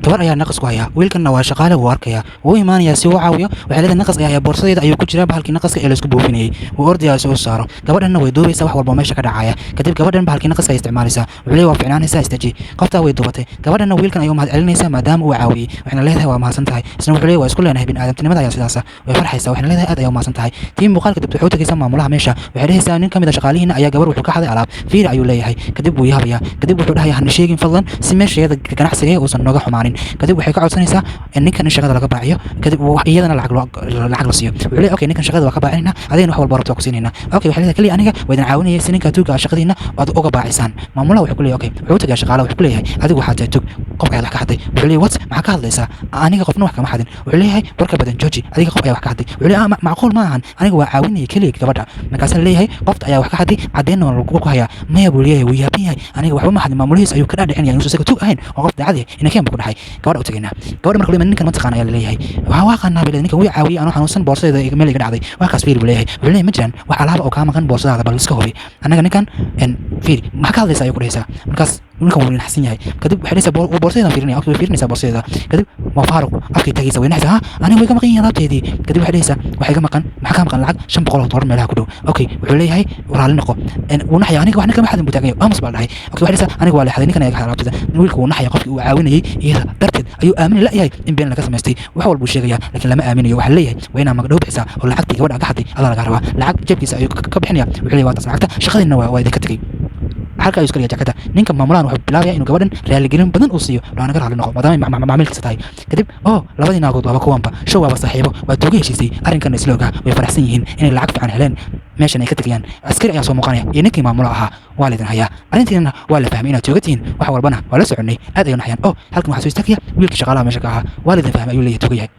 Gabar ayaa naqas ku haya, wiilkanna waa shaqaale. Wuu arkaya, wuu imaanayaa si uu caawiyo. Waxay leedahay, "Naqas ayaa haya, boorsadeeda ayuu ku jiraa bahalkii naqaska ee laisku buufinayay." Wuu ordayaa si uu saaro. Gabadhanna way duubaysaa wax walba oo meesha ka dhacaya. Kadib gabadhan bahalkii naqaska ay isticmaalaysaa. Wuxuu leeyahay, "Waa fiicnaanaysaa, istaji." Qoftaa way duubatay. Gabadhanna wiilkan ayuu mahad celinaysaa maadaama uu caawiyey. Waxayna leedahay, "Waa mahadsan tahay." Isna wuxuu leeyahay, "Waa isku leenahay, bini'aadamtinimada ayaa sidaasa." Way farxaysaa, waxayna leedahay, "Aad ayaa u mahadsan tahay." Tii muuqaalka dibta waxay u tegaysaa maamulaha meesha. Waxay dhehaysaa, "Nin ka mid a shaqaalihiina ayaa gabar wuxuu ka xaday alaab, fiiri," ayuu leeyahay. Kadib wuu yaabayaa. Kadib wuxuu dhahayaa, "Hana sheegin fadlan, si meeshayada ganacsiga uusan nooga xumaanin." Kadib waxay ka codsanaysaa in ninkan in shaqada laga baaciyo, kadib iyadana lacag la siiyo. Wuxuu leeyahay, "Okay, ninkan shaqada waa ka baacinayna, adigana wax walba rabto waa ku siinayna." Okay, waxay leedahay, "Kaliya aniga waa idin caawinaya si ninka tuuga ah shaqadiina aad uga baacisaan." Maamulaha wuxuu ku leeyahay, "Okay." Wuxuu u tagaya shaqaalaha, wuxuu ku leeyahay, "Adigu waxaad tahay tug, qof ayaad wax ka xaday." Wuxuu leeyahay, "What? Maxaa ka hadlaysaa? Aniga qofna wax kama xadin." Wuxuu leeyahay, "Warka badan jooji, adiga qof ayaa wax ka xaday." Wuxuu leeyahay, "Macquul ma ahan, aniga waa caawinaya keliya gabadha." Markaasaa leeyahay, "Qofta ayaa wax ka xaday, caddeynna waa lagu ku hayaa." "Maya," buu leeyahay, wuu yaaban yahay, "aniga waxba ma xadin." Maamulihiis ayuu ka dhaadhicinaya inuusan isaga tug ahayn oo qof daacad yahay. Inakeen buu ku dhahay. Gabadha u tagaynaa. Gabadha marka ninkan ma taqaan ayaa laleeyahay. "Waxaa waa qanaa," bay leedahay, "ninkan wuu caawiyey anoo xanuunsan, boorsadeeda meel iga dhacday. Waa kaas, fiiri," buu leeyahay. Wuxuu leeyahay, "Ma jiraan wax alaaba oo kaa maqan boorsadaada? Bal iska hubi." "Annaga ninkan en fiiri, maxaa ka hadlaysaa?" ayuu ku dhahaysaa. Markaas ninkan wuu naxsan yahay. Kadib waxay dhahaysaa, "Boorsadeedan fiirinaya." Okay, way fiirinaysaa boorsadeeda. Kadib waa faaruq. Afkay tagaysa, way naxaysaa, "Ha, aniga way ka maqan yihiin alaabteedii." Kadib waxay dhahaysaa, "Waxay ka maqan." "Maxaa ka maqan?" "Lacag $500 meelaha ku dhow." Okay, wuxuu leeyahay, "Raalli noqo." Wuu naxaya. "Aniga waxna kama xadin," buu taagan yahay. "Aamus," baa dhahay. Okay, waxay dhahaysaa, "Aniga waa la xaday, ninkan ayaa ka xaday alaabteeda." Wiilku wuu naxaya. Qofkii uu caawinayay iyada darteed ayuu aamini la'yahay in been laga samaystay. Wax walbuu sheegayaa, laakiin lama aaminayo. Waxaa leeyahay, "Waa inaa magdhow bixisaa oo lacagtii gabadha ka xaday adaa lagaa rabaa." Lacag jeebkiisa ayuu ka bixinaya. Wuxuu leeyahay, "Waa taas lacagta, shaqadiina waa idinka tegey." Halka ayuu iska dhigaa jakada. Ninka maamulahan wuxuu bilaabaya inuu gabadhan raaligelin badan uu siiyo, "Waa naga raali noqo," maadaama macaamilkiisa tahay. Kadib oo labadii naagood waaba kuwanba show, waaba saaxiibo, waa tooga heshiisay arrinkan isla ogaa. Way faraxsan yihiin inay lacag fiican heleen, meeshan ay ka tegayaan. Askari ayaa soo muuqanaya iyo ninkii maamula ahaa. "Waa laydin hayaa, arrintiina waa la fahmay inaad tooga tihiin, wax walbana waa la soconnay." Aad ayuu naxayaan. Oh, halkan waxaa soo istaagaya wiilkii shaqaalaha meesha ka ahaa. "Waa laydin fahmay," ayuu leeyahay, "tooga yahay."